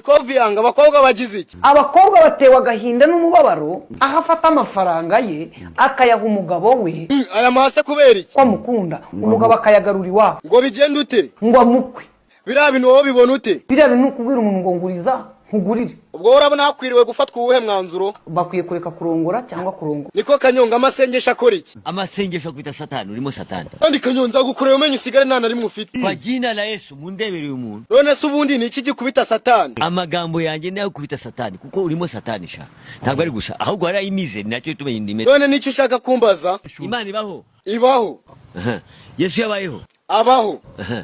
Niko viyanga, abakobwa bagize iki? Abakobwa batewe agahinda n'umubabaro, aho afata amafaranga ye akayaha umugabo we. Aya mahase kubera iki? Ko amukunda, umugabo akayagarura iwabo. Ngo bigende ute? Ngo amukwe. Biriya bintu wowe bibona ute? Biriya bintu ni ukubwira umuntu ngo nguriza nkugurire. Ubwo wowe urabona hakwiriwe gufatwa uwuhe mwanzuro? Bakwiye kureka kurongora cyangwa kurongora. Niko Kanyonga, amasengesho akora iki? Amasengesho akubita Satani, urimo Satani. Kandi Kanyonga, nzagukorera umenye usigare nta na rimwe ufite. Kwa jina la Yesu, mundebere uyu muntu. None se ubundi ni iki gikubita Satani? Amagambo yanjye nayo kubita Satani, kuko urimo Satani sha. Ntabwo ari gusa, ahubwo hari ayimize, ni nacyo tumenya indimi. None nicyo ushaka kumbaza? Imana ibaho? Ibaho. Aha. Yesu yabayeho? Abaho. Aha.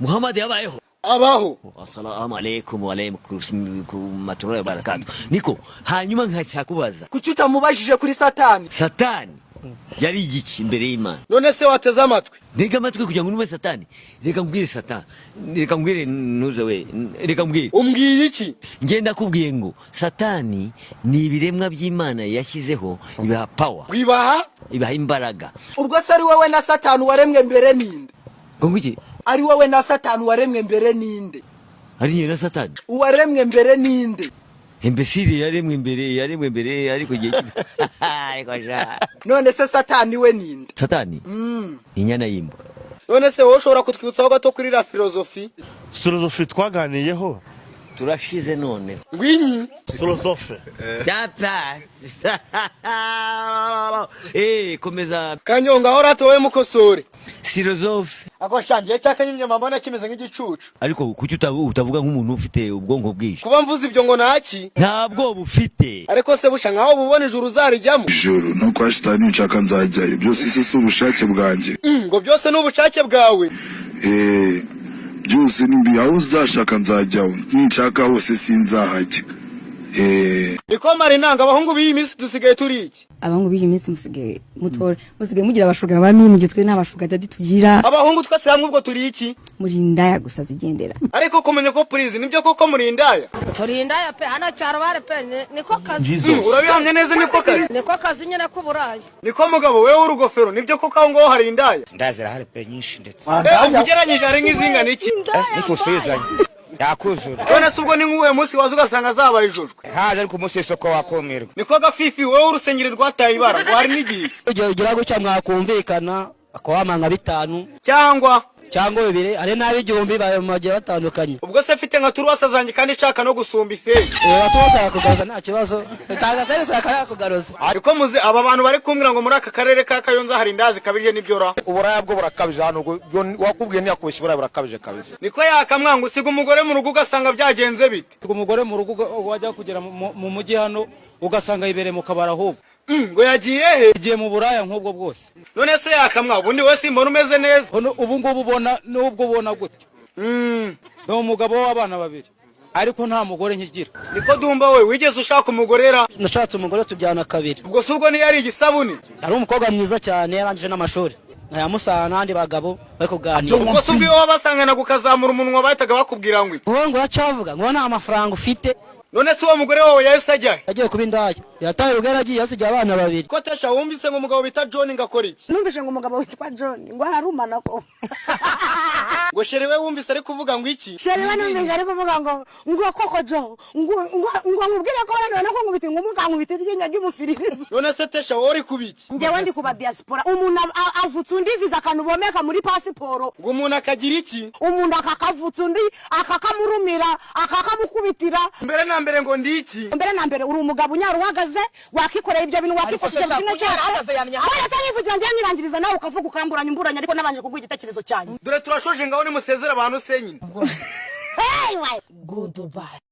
Muhammad yabayeho? Abaho. Assalamu alaikum wa alaikum wa barakatuh. Niko hanyuma nkashaka kubaza. Kuki utamubajije kuri Satani? Satani yari igiki imbere y'Imana? None se wateze amatwi? Ntega amatwi kugira ngo numve Satani. Reka mbwire Satani, reka mbwire, ntuze we, reka mbwire. Umbwiye iki? Ngenda kubwiye ngo Satani ni ibiremwa by'Imana yashyizeho, ibaha power. Wibaha? Ibaha imbaraga. Ubwo se ari wowe na Satani, waremwe mbere ninde? Ngo iki? Ari wowe na Satani, waremwe mbere ninde? Ari njye na Satani? Uwaremwe mbere ninde? Imbesire yaremwe mbere, yaremwe mbere, ariko igihe ariko sha. None se Satani we ninde? Satani ni inyana y'imbwa. None se wowe ushobora kutwibutsaho gato kuri la filozofi? Filozofi twaganiyeho. Turashize none. Ngwinyi? Filozofe. Data, komeza. Kanyonga, aho rata wowe mukosore. Filozofe. Ako shangiye cyakanyumye, mbona kimeze nk'igicucu. Ariko kuki utavuga nk'umuntu ufite ubwonko bwinshi? Kuba mvuze ibyo ngo ntaki? Ntabwo bufite. Ariko se busha, nkaho bubona ijuru uzarijyamo? Ijoro no kwa Shitani nshaka nzajyayo, byose isi si ubushake bwanjye. Ngo byose ni ubushake bwawe? Eh, byose ni aho uzashaka nzajyaho, ninshaka hose sinzahajya. Eh. Niko Marinanga, abahungu b'iyi minsi dusigaye turi iki? Abahungu b'iyi minsi musigaye mutora, musigaye mugira abashuga ba mimi, twe nta bashuga daddy tugira. Abahungu twese hamwe ubwo turi iki? Muri indaya gusa zigendera. Ariko kumenya ko purizi nibyo koko muri indaya? Turi indaya pe, hano cyaro bare pe, niko kazi. Urabihamya neza, niko kazi? Niko kazi nyine k'uburaya. Niko mugabo wewe w'urugofero, nibyo koko aho ngaho hari indaya? Indaya zirahari pe, nyinshi ndetse. Eh, ugereranyije hari nk'izingana iki? N'ifuso uyizanye yakuzura. None se ubwo ni nk'uwuhe munsi waza ugasanga zabaye ijojwe? Haje ariko umunsi w'isoko wakumirwa. Niko gafifi, wowe urusengero rwataye ibara, ngo hari n'igihe? Igihe ugira gutya mwakumvikana akaba nka bitanu. Cyangwa? Cyangwa bibiri, ari n'ab'igihumbi bagiye batandukanye. Ubwo se mfite nka turuwasa zanjye kandi nshaka no gusumba iferi? Batuba kugaruza nta kibazo, utanga serivisi akayakugaruza. Ariko muze, aba bantu bari kumbwira ngo muri aka karere ka Kayonza hari indazi zikabije, nibyo ra? Uburaya bwo burakabije hano, wakubwiye ntiyakubeshya, uburaya burakabije kabisa. Niko yakamwanga, usiga umugore mu rugo ugasanga byagenze bite? Umugore mu rugo, wajya kugera mu mujyi hano ugasanga yibereye mu kabari ahubwo. Ngo yagiye he? Yagiye mu buraya nk'ubwo bwose. None se yakamwa, ubundi we simbona umeze neza? Ubu ngubu ubona n'ubwo ubona gutyo, ni umugabo w'abana babiri, ariko nta mugore nkigira. Niko Dumba, we wigeze ushaka umugorera? Nashatse umugore tubyana kabiri. Ubwo si ubwo ntiyari igisabuni? Ari umukobwa mwiza cyane, yarangije n'amashuri, nkayamusanga n'abandi bagabo bari kuganira. Ubwo si ubwo iyo wabasanganaga ukazamura umunwa bahitaga bakubwira ngo iki? Wowe ngo uracyavuga ngo nta mafaranga ufite. None se uwo mugore wawe yahise ajya he? Yagiye kuba indaya, yataye urugo, yaragiye yasigiye abana babiri. Ko Tesha, wumvise ngo umugabo bita John ngo akora iki? Numvise ngo umugabo witwa John ngo ararumana ko. Ngo chéri we wumvise ari kuvuga ngo iki? Chéri we numvise ari kuvuga ngo koko Jo, ngo nkubwire ko wananiwe no kunkubita ngo umukankubita iryinyo ry'umufiririzo. None se Tesha, wowe uri kuba iki? Njyewe ndi kuba diaspora. Umuntu avutsa undi viza, akantu bomeka muri pasiporo. Ngo umuntu akagira iki? Umuntu akakavutsa undi, akakamurumira, akakamukubitira. Mbere na mbere ngo ndi iki? Mbere na mbere uri umugabo unyara uhagaze, wakikoreye ibyo bintu, wakifashije Ariko kimwe cyose. uhagaze yamenya. Oya, atanyivugira njye nkirangiriza, nawe ukavuga ukamburanya umburanya, ariko nabanje kuguha igitekerezo cyanyu. Dore turashoje, ngaho nimusezere abantu se nyine. Hey, Goodbye.